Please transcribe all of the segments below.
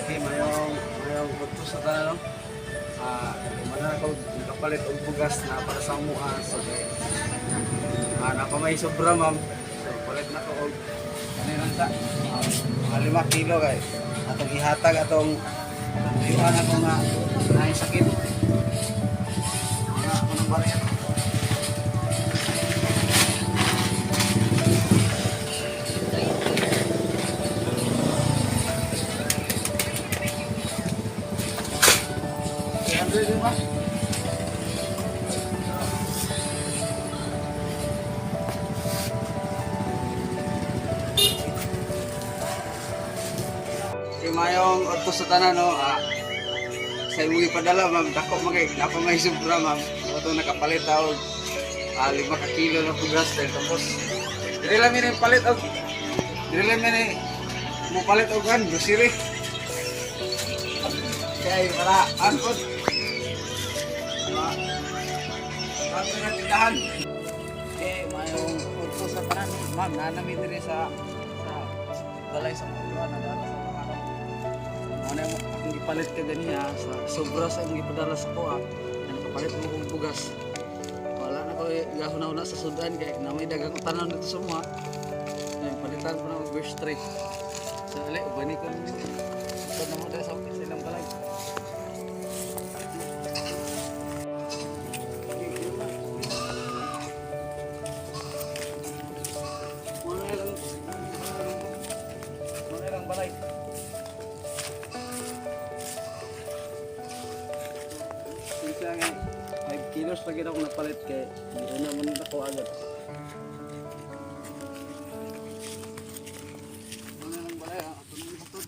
Okay, mayong mayong udto sa tanan, no? Mana ako nakapalit og bugas na para sa mua. So kay napa may sobra, ma'am. So palit na ko og ano lang sa mga 5 kilo kay atong ihatag atong uyuan ako nga naay sakit. Mga ako ng barya. 300 din ba? Okay, mayong udto sa tanan, no. Sa imong ipadala, ma'am, dako man kay napa may sobra, ma'am. Ato nakapalit og 5 ka kilo na bugas dahil tapos dili lang mi palit og dili lang mi mo palit og kan grocery. Kay para angkot. Mga na tindahan. Okay, mayong udto sa tanan, ma'am, naa nami diri sa balay sa mga na sa mga ano. Ano yung akong gipalit ka ganiya sa sobra sa imong gipadala sa kuha. Na nakapalit mo kong bugas. Wala na ko gahuna-huna sa sudan kay na may dagang utanon dito sa mga. Yan, palitan ko na og verse 3. So ali, ubani ko ninyo. Ito na mo diri sa ilang balay. Mga ilang mga ilang balay. Isa nga, 5 kilos lagi ako napalit kay hindi na man ako agad. Mga ilang balay ha, ato nang hatod.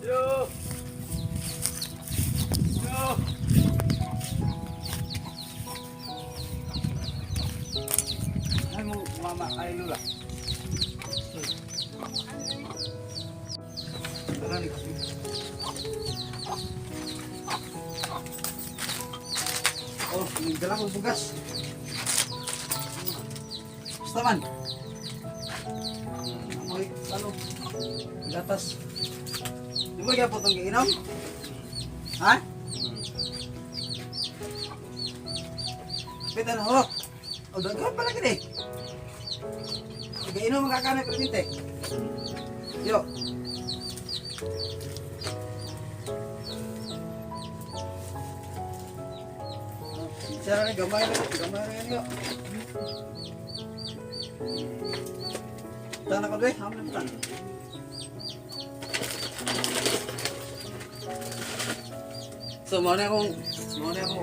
Yo! Yo! Ay mo, mama, ay lula. Tara, ni kape. Oh, nagdala ko bugas. Basta man. Amoy, ano, gatas. Di mo kaya po itong giinom? Ha? Pita na ho. O, daghan pala gini. Giinom ka kanay presidente. Yo. Sara ni gamay ra yo. Tana ko dre, hamna ta. So mao na akong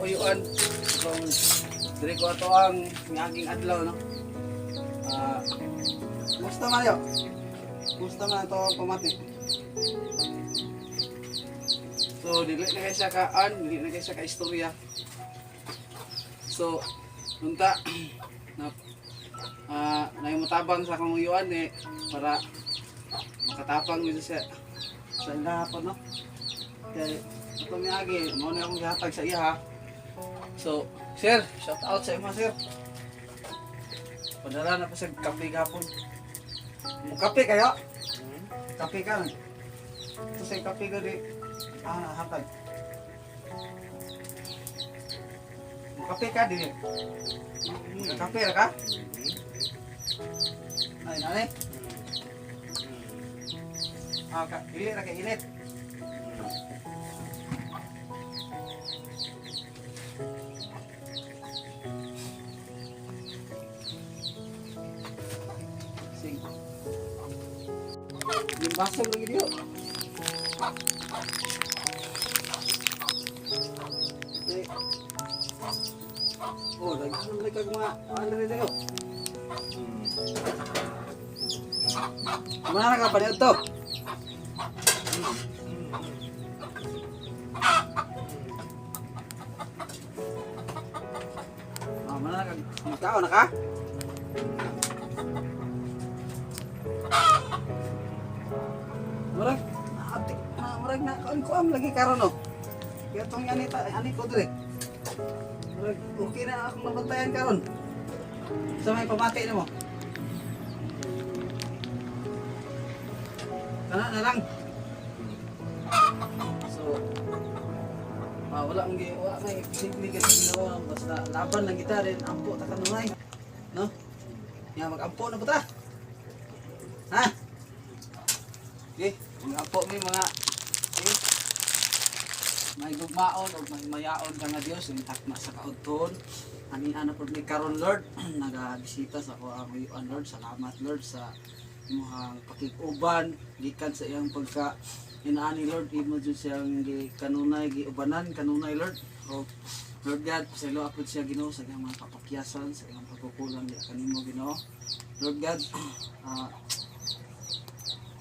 uyuan. Kung diri ko ato ang miaging adlaw, no. Kumusta man yo? Kumusta man ato ang pamati? So dili na kay siya kaan, dili na kay siya ka istorya. So unta na naay tabang sa akong uyuan eh para makatapang gyud siya sa ilahapon, no. Kay ato miagi, mao na akong gihatag sa iya. So, sir, shout out sa imo, sir. Padala na pa sa kape gapon. Mo kape kayo? Kape ka. Ito sa kape ko di hatag. Mo kape ka di. Kape ra ka? Ay, nani? Ka, dili ra kay init. Sing. Yung basag lagi diyo. Eh. Oh, lagi naman kag mga ano rin tayo. Mana na ka paniud to? Ah, mana na ka magkaon na ka? Murag ate na murag na kaon ko ang lagi karon, no. Kaya tong anita ani ko dire. Murag okay na akong nabantayan karon. Sa may pamati nimo. Kana na lang. So, wala ang wala may simple kasi ginawa, basta laban lang kita rin, ampo ta kanunay. No? Ya, mag-ampo na po ta. Ha? Okay, mag-ampo mi mga, okay. May gugmaon o may mayaon ka nga Dios ang takna sa kaudton. Ani ana pud mi karon, Lord, nagabisita sa ako ang uyuan, Lord. Salamat, Lord, sa imong pakig-uban gikan sa iyang pagka inaani, Lord, imo jud siyang gikanunay, giubanan kanunay, Lord. O Lord God, pasaylo apod siya, Ginoo, sa iyang mga kapakyasan, sa iyang pagkukulang diha kanimo, Ginoo. Lord God,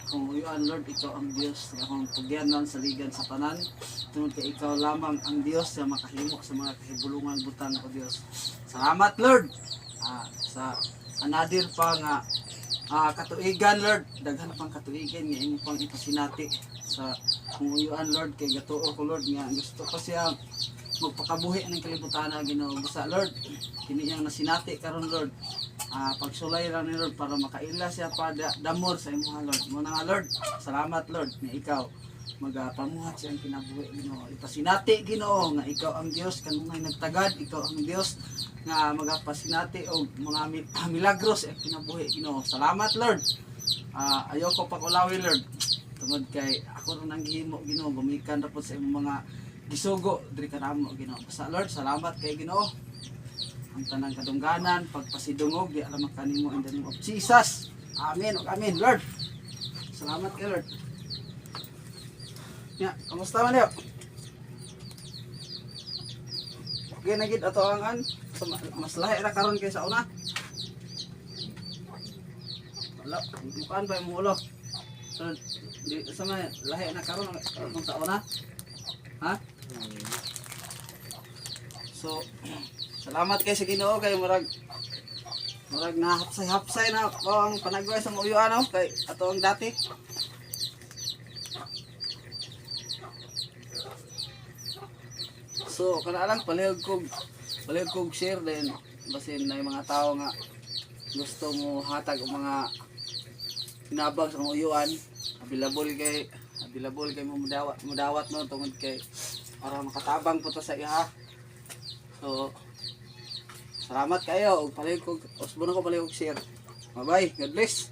akong uyuan, Lord, ikaw ang Dios nga akong pugyanan, saligan sa tanan tungod kay ikaw lamang ang Dios nga makahimo sa mga kahibulungan butang, o Dios. Salamat, Lord, sa another pa nga katuigan, Lord. Daghan pang katuigan nga imo pang ipasinati sa akong uyuan, Lord, kay gatuo ko, Lord, nga gusto pa siya magpakabuhi ng kalibutan na, Ginoo. Busa, Lord, kini iyang nasinati karon, Lord, pagsulay lang ni Lord para makaila siya pa damor sa imuha, Lord. Mo na nga, Lord, salamat, Lord, nga ikaw magapamuhat siyang kinabuhi, Ginoo. Ipasinati, Ginoo, nga ikaw ang Dios kanunay nagtagad, ikaw ang Dios nga magapasinati og mga milagros sa kinabuhi, Ginoo. Salamat, Lord. Ayoko pakulawi, Lord, tungod kay ako ron ang gihimo, Ginoo, gumikan ra pud sa imong mga gisugo diri kanamo, Ginoo. Basta, Lord, salamat kay Ginoo. Ang tanang kadungganan, pagpasidungog di alam kanimo in the name of Jesus. Amen ug amen, Lord. Salamat kay Lord. Ya, kamusta man yo? Okay na gid ato ang an. So, mas lahi ra karon kaysa una. Wala, mukaan pa yung ulo. So, di, sa may lahi na karon kung sa una. Ha? So, salamat kay sa Ginoo kay murag murag na hapsay-hapsay na ako ang panagway sa muyo ano kay ato ang dati. So, kana lang palihog kog share din basin na yung mga tao nga gusto mo hatag og mga hinabang sa uyuan, available kay mo mudawat mudawat, no, tungod kay para makatabang po ta sa iha. So salamat kayo ug palihog kog usbon ako, palihog share. Bye bye, God bless.